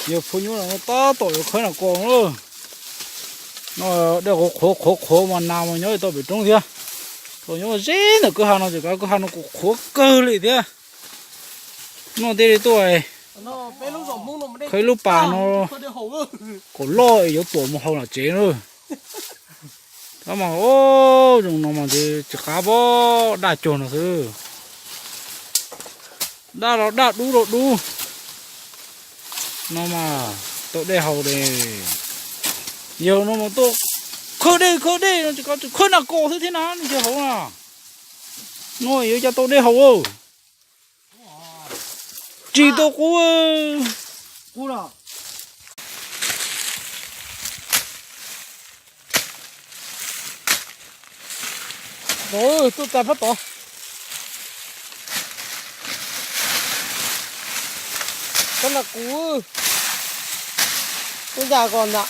Yawg phua nyuab no tab tom yuav khawb nas kos na. No dej qhuav qhuav qhuav qhuav mas nas mas nyob tau pem roob thiab. Tau nyob ze ntawm kwj ha no ces kav kwj ha no kuj qhuav kawg li thiab. No thiaj li tuaj khawb ib lub pas no kom loj es yuav tuam mus haus tom tsev na. Tab mas zoo no mas ntshe tsis qab pob, daj cuag no xwb. Daj los daj, dub los dub. No mas tau dej haus li. Yawg no mas tuaj khawb dej khawb dej no tsis qab, tsis khawb nas kos xwb thiab na, nyob hauv na. No yuav cas tau dej haus. Tsis tau qub. Tuaj txais phab tod. Koj nrog kuv, kuv ncaj koj ntag.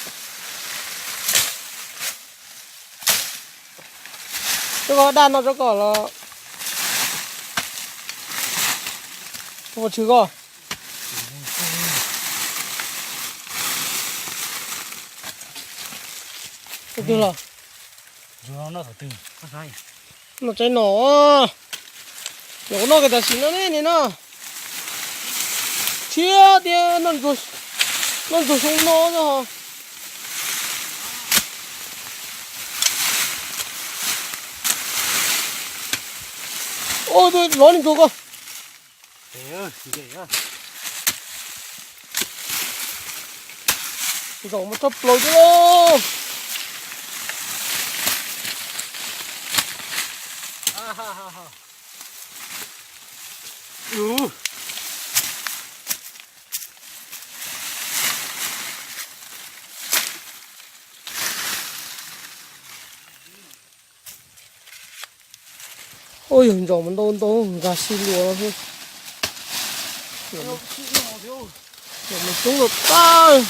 Rau koj daj no rau koj los ua tshwm koj. Tus twg los? No tsev no, los kuv noj kiag tam sim no ne nim no. Thiab tias noj ntsuag xyoo no. Ua lov li ntsuag ko. Zaum mus txog plaws thiab lauj. Ua yog ntsaum mas ntau ntau nkag sib luas no xwb. Ntsaum mas coob lawm tag.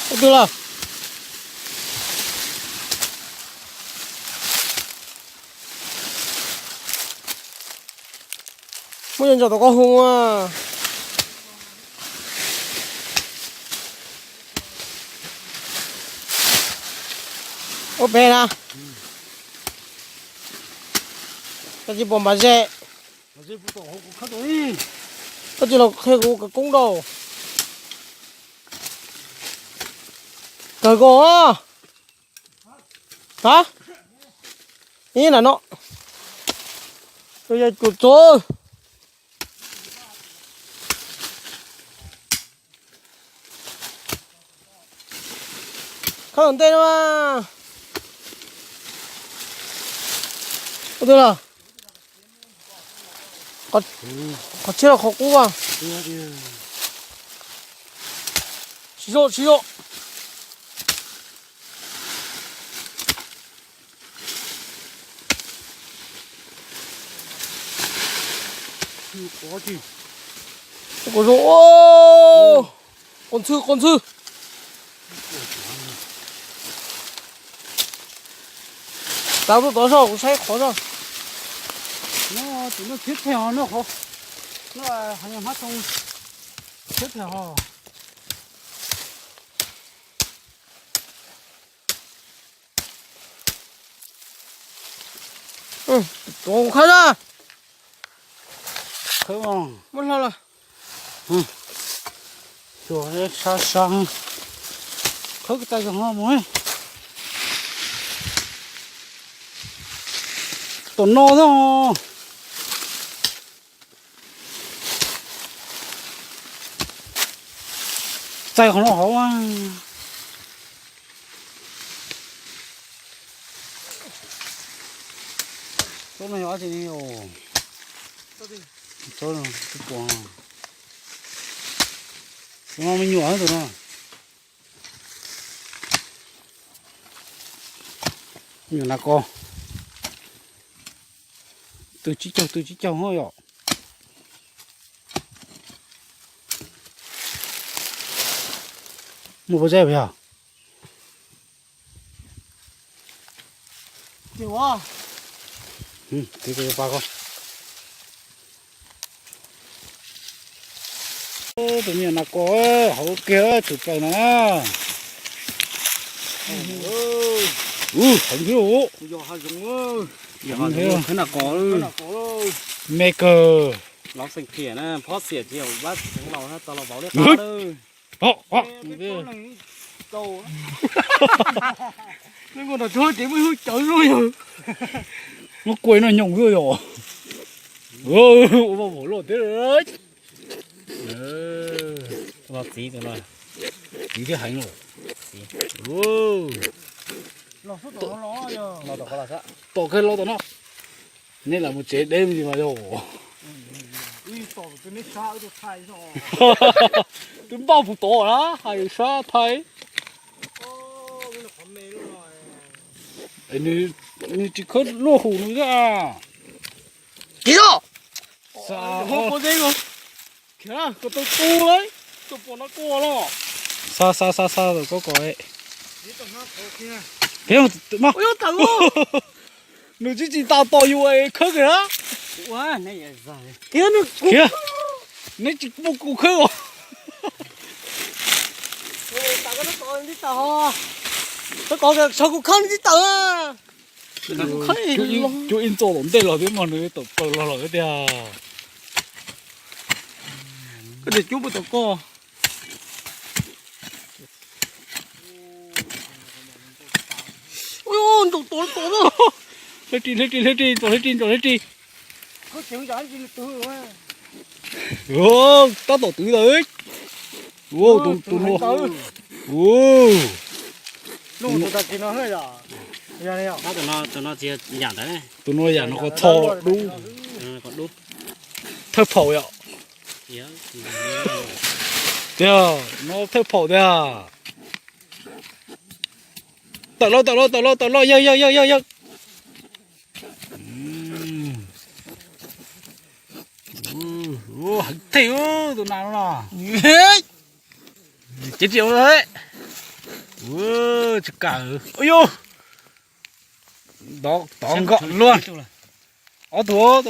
Ua twg lawm? Muab cov ntsaum tom koj hu a. Ua pem na. Koj tsis pom npam ze. Koj tsis los qhia kuv kawv koob rau. Kawg koj. Ha? Ib nram no. Tus yog cuam txob. Khawb ntej no. Ua twg los? Qhov tshiab los qhov qub a. Tsis zoo, tsis zoo. Qos zoo, qos ntxhw, qos ntxhw. Tau tuaj tod soj kuv saib qhov soj. No tus no thiab theej os, no qhov no hmab too thiab theej os. Tus khawb na. Khawb muab hlo los. Xyuas sab sab. Khawb kiag tas zog no mus. Tom no xwb. Txais qhov no hauv. Tsob no yog dab tsi ne? Tsob no, tsob pos no. Tus no me nyuam tus no. Me nyuam nas kos. Twg tsib caug twg tsib caug yom. Muaj pob zeb puas yog? Tiv ko pa ko. Tus me nyuam nas kos hauv kiag tshwm plaws na. Ub, heev thiab. Yog hav zoov, yog hav zoov, khawb nas kos. Me kawg. Los xeem khiam na, phob xiam ces vab xeev laus tau los vauv liab qab lawm. Muab kuaj no nyoos xwb yog. Ua vauv loj thiab. Txiv thiab heev lawm. Tom kawg los tom no. Nej lam mus tsev deb me ntsis mas yog. Twb npaj puas tom na, hais sab thaiv. Nws tsis khawb luaj hum nws thiab. Kiv os. Ua pob zeb, khiav kom tau tu lawm, tus pom no kua los. Xa xa xa xa tus koj kom. Nws tsis tsis tas tos yus khawb kiag na. Khiav, neb tsis muaj kuv khawb os. Koj kom kuv khawb neb tsis tawm. Cuab ib txoj tom ntej los thiab mas nws tawm plaws los los thiab tiag. Koj niam cuab puas tom koj? Ntau tom tom. Hleb ris, hleb ris, hleb ris, ntsaum hleb ris, ntsaum hleb ris. Tab tom twv ntawd. Tus no, tus no yam no qhov txho dub. Thawj phaum yom. Tiag, no thawj phaum tiag. Tawm lauj, tawm lauj, tawm lauj, tawm lauj, yawg, yawg, yawg, yawg, yawg. Heev thiab tus nas no. Cev ris tsis kam. Tov nkoj luaj. Ob tug,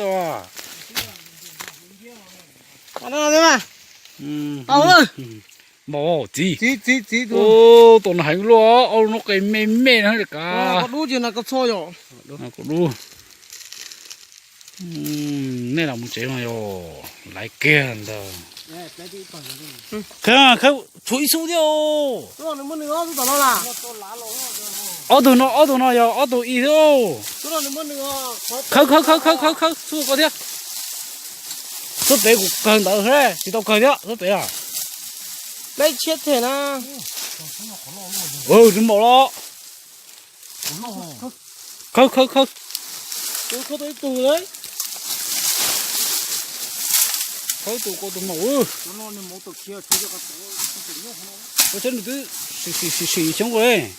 npaum txiv. Tus no heev luaj, ob lub no qe me me na li kav. Kom dub. Nej los mus tsev no yog laiv kiag ntag. Tshuav ib xub thiab. Ob tug no, ob tug no yog ob tug ib thiab. Khawb khawb khawb khawb khawb khawb xub ko thiab. Xub pem kuv kawg ntawd tsis tau kawg thiab xub pem a. Leb tshiab them na. Nws npaum los. Khawb khawb khawb. Khawb tus ko tus maum. Ua tsaib nws twb sim sim xyoob ua li.